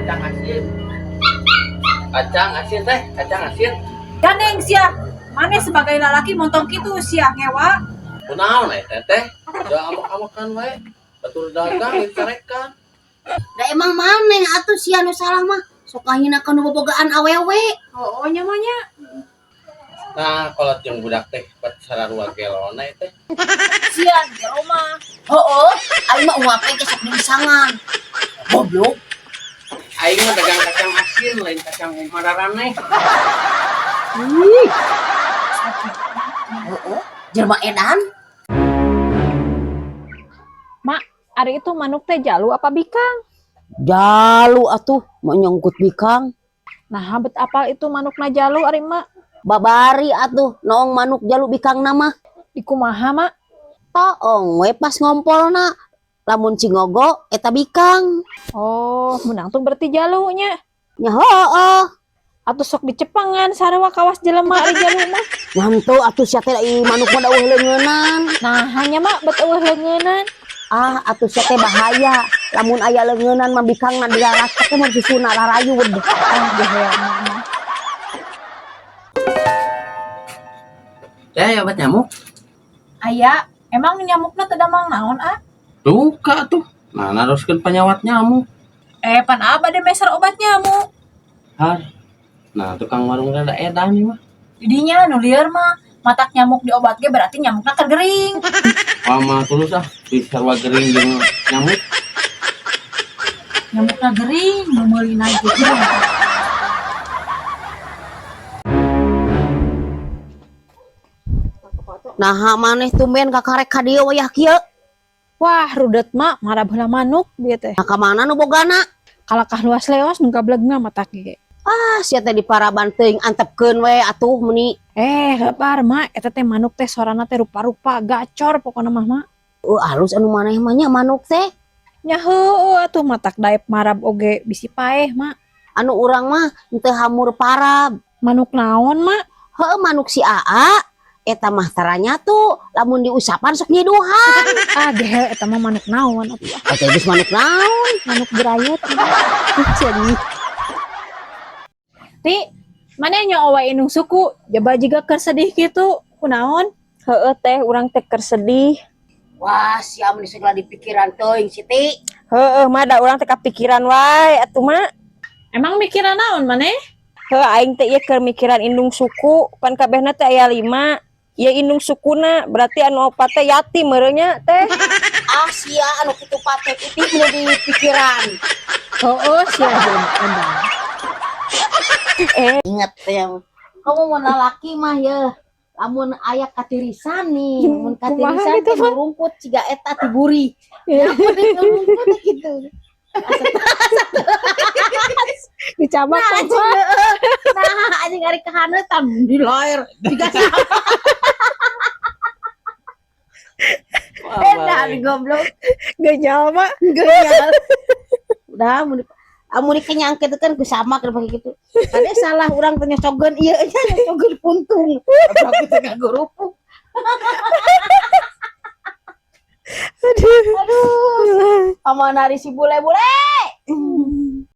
Kacang asin. Kacang asin teh, kacang asin. Ganeng sia. Maneh sebagai lalaki montong kitu sia ngewa. Kunaon eh teteh? Da amok-amokan wae. Batur dagang dicarekan. Da emang maneh atuh sia nu salah mah. Sok ngahina ka nu bobogaan awewe. Oh, nya mah nya. Nah, kolot jeung budak teh pat sararua gelona teh. Sia gelo mah. Heueuh, aing mah ungap ge sok diisangan. Goblok. Aing mah dagang kacang asin lain kacang mararaneh. Ih. Heueuh, jelema edan. Mak, ari itu manuk teh jalu apa bikang? Jalu atuh mau nyongkut bikang. Nah, bet apal itu manukna jalu ari mak? Babari atuh noong manuk jalu bikang nama. Di kumaha mak? Toong we pas ngompolna. Lamun cingogo eta bikang. Oh, menang tuh berarti jalunya. Nya heueuh. Atuh sok dicepengan sarua kawas jelema ari jalu mah. Ngantu atuh sia teh ieu manuk mah da eueuh leungeunnan. Nah, hanya mak bet eueuh leungeunnan. Ah, atuh sia teh bahaya. Lamun aya leungeunnan mah bikangna dilaracek teh mun susuna larayun. Ah, gehea mak mah. Teh obat nyamuk. Aya, emang nyamukna teu damang naon ah? Duka tuh. Nah, naroskeun panyawat nyamuk. Eh, pan abah deh meser obat nyamuk. Har. Nah, tukang warung rada edan ieu mah. Didinya nu lieur mah matak nyamuk diobat ge berarti nyamukna keur gering. Wah, mah tulus ah, di sarua gering jeung nyamuk. Nyamukna gering nu meulina ge. Naha maneh tumben kakarek ka dieu wayah kieu. Wah, rudet mak, marab heula manuk bieu teh. Nah, ka mana nu bogana? Kalakah luas leos nu gablegna matak ge. Ah, sia teh diparaban teuing antepkeun we atuh meuni. Eh, lebar mak, eta teh manuk teh sorana teh rupa-rupa gacor pokona mah mak. Alus anu maneh mah nya manuk teh. Nya heueuh atuh matak daep marab oge bisi paeh mak. Anu urang mah henteu hamur parab. Manuk naon mak? Heueuh manuk si Aa. Eta mah tara nyatu, lamun diusapan sok nyiduhan. Ah, gehel eta mah manuk naon atuh ah. Eta geus manuk naon? Manuk berayut. Jadi Ti, mana nya owa indung suku, jaba jiga keur sedih kitu. Kunaon? Heeh teh, urang teh keur sedih. Wah, sia mun segala dipikiran teuing Siti. Heeh, mah da urang teh kapikiran wae atuh mak. Emang mikiran naon maneh? Heuh, aing teh ieu keur mikiran indung suku, pan kabehna teh aya 5. Ieu indung sukuna, berarti anu opat teh yatim meureun nya teh. Ah, sia anu kitu patek itu mun dipikiran. Heeh, sia jeung endang. Ingat ya, kamu mau lalaki mah ya, lamun aya katirisan nih, mun katirisan gitu, teh rumput ciga eta tiburi. Ya, rumput gitu. Dicabak Nah, anjing, nah, anjing ari kahaneutan di lair ciga edan goblok. Genyal mak. Genyal. Udah mun amun dikenyang kitu kan ku sama kan pakai gitu. Kade salah urang teh nyocogeun ieu nya nyocogeun puntung. Goblok teh ngagurupuk. Aduh. Aduh. Aman ari si bule-bule.